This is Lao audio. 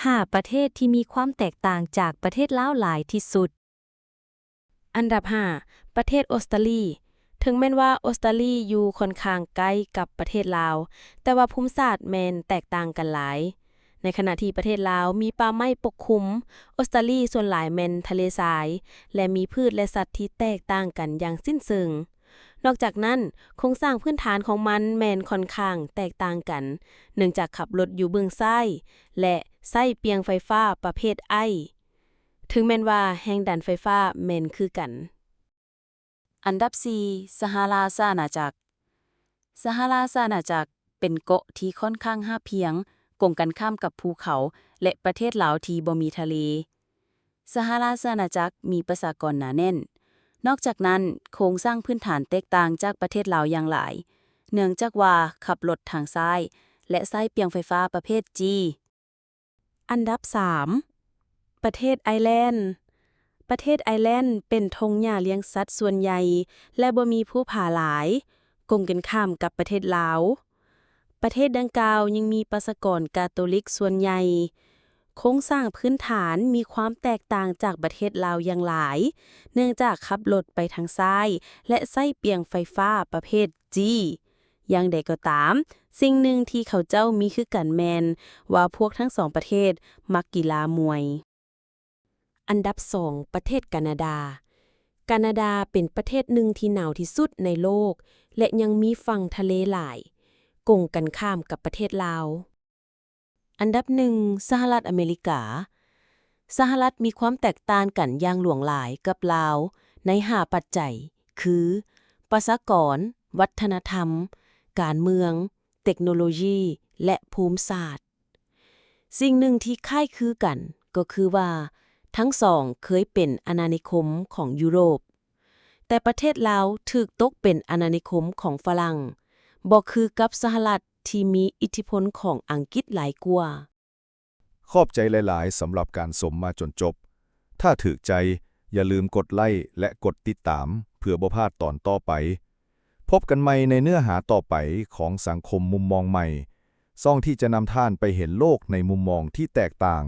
ຫ້າປະເທດທີ່ມີຄວາມແຕກຕ່າງຈາກປະເທດລາວຫຼາຍທີ່ສຸດ. ອັນດັບຫ້າ ປະເທດອົດສະຕາລີ. ເຖິງແມ່ນວ່າອົດສະຕາລີຢູ່ຂ້ອນຂ້າງໃກ້ກັບປະເທດລາວ, ແຕ່ວ່າພູມສາດແມ່ນແຕກຕ່າງກັນຫຼາຍ. ໃນຂະນະທີ່ປະເທດລາວມີປ່າໄມ້ປົກຄຸມ, ອົດສະຕາລີສ່ວນຫຼາຍແມ່ນທະເລຊາຍ ແລະ ມີພືດ ແລະ ສັດທີ່ແຕກຕ່າງກັນຢ່າງສິ້ນເຊີງ. ນອກຈາກນັ້ນ, ໂຄງສ້າງພື້ນຖານຂອງມັນແມ່ນຂ້ອນຂ້າງແຕກຕ່າງກັນ, ເນື່ອງຈາກຂັບລົດຢູ່ເບື້ອງຊ້າຍ ແລະ ໃຊ້ປ່ຽງໄຟຟ້າປະເພດໄອ, ເຖິງແມ່ນວ່າແຮງດັນໄຟຟ້າແມ່ນຄືກັນ. ອັນດັບສີ່ ສະຫະລາຊະອານາຈັກ. ສະຫະລາຊະອານາຈັກເປັນເກາະທີ່ຂ້ອນຂ້າງຮາບພຽງ, ກົງກັນຂ້າມກັບພູເຂົາ ແລະ ປະເທດລາວທີ່ບໍ່ມີທະເລ. ສະຫະລາຊະອານາຈັກມີປະຊາກອນໜາແໜ້ນ. ນອກຈາກນັ້ນ, ໂຄງສ້າງພື້ນຖານແຕກຕ່າງຈາກປະເທດລາວຢ່າງຫຼາຍ, ເນື່ອງຈາກວ່າຂັບລົດທາງຊ້າຍ ແລະ ໃຊ້ປ່ຽງໄຟຟ້າປະເພດຈີ. ອັນດັບສາມ ປະເທດໄອແລນ. ປະເທດໄອແລນເປັນທົ່ງຫຍ້າລ້ຽງສັດສ່ວນໃຫຍ່ ແລະ ບໍ່ມີພູຜາຫຼາຍ, ກົງກັນຂ້າມກັບປະເທດລາວ. ປະເທດດັ່ງກ່າວຍັງມີປະຊາກອນກາໂຕລິກສ່ວນໃຫຍ່. ໂຄງສ້າງພື້ນຖານມີຄວາມແຕກຕ່າງຈາກປະເທດລາວຢ່າງຫຼາຍ, ເນື່ອງຈາກຂັບລົດໄປທາງຊ້າຍ ແລະ ໃຊ້ປ່ຽງໄຟຟ້າປະເພດຈີ. ຢ່າງໃດກໍຕາມ, ສິ່ງໜຶ່ງທີ່ເຂົາເຈົ້າມີຄືກັນແມ່ນວ່າພວກທັງສອງປະເທດມັກກິລາມວຍ. ອັນດັບສອງ ປະເທດການາດາ. ການາດາເປັນປະເທດໜຶ່ງທີ່ໜາວທີ່ສຸດໃນໂລກ ແລະ ຍັງມີຝັ່ງທະເລຫຼາຍ, ກົງກັນຂ້າມກັບປະເທດລາວ. ອັນດັບໜຶ່ງ ສະຫະລັດອາເມລິກາ. ສະຫະລັດມີຄວາມແຕກຕ່າງກັນຢ່າງຫຼວງຫຼາຍກັບລາວໃນຫ້າປັດໄຈ ຄື ປະຊາກອນ, ວັດທະນະທຳ, ການເມືອງ, ເຕັກໂນໂລຢີ ແລະ ພູມສາດ. ສິ່ງໜຶ່ງທີ່ຄ້າຍຄືກັນກໍຄືວ່າ ທັງສອງເຄີຍເປັນອານານິຄົມຂອງຢູໂຣບ, ແຕ່ປະເທດລາວຖືກຕົກເປັນອານານິຄົມຂອງຝຣັ່ງ, ບໍ່ຄືກັບສະຫະລັດທີ່ມີອິດທິພົນຂອງອັງກິດຫຼາຍກວ່າ. ຂອບໃຈຫຼາຍໆສຳລັບການຊົມມາຈົນຈົບ. ຖ້າຖືກໃຈ, ຢ່າລືມກົດໄລກ໌ ແລະ ກົດຕິດຕາມ ເພື່ອບໍ່ພາດຕອນຕໍ່ໄປ. ພົບກັນໃໝ່ໃນເນື້ອຫາຕໍ່ໄປຂອງສັງຄົມມຸມມອງໃໝ່, ຊ່ອງທີ່ຈະນຳທ່ານໄປເຫັນໂລກໃນມຸມມອງທີ່ແຕກຕ່າງ.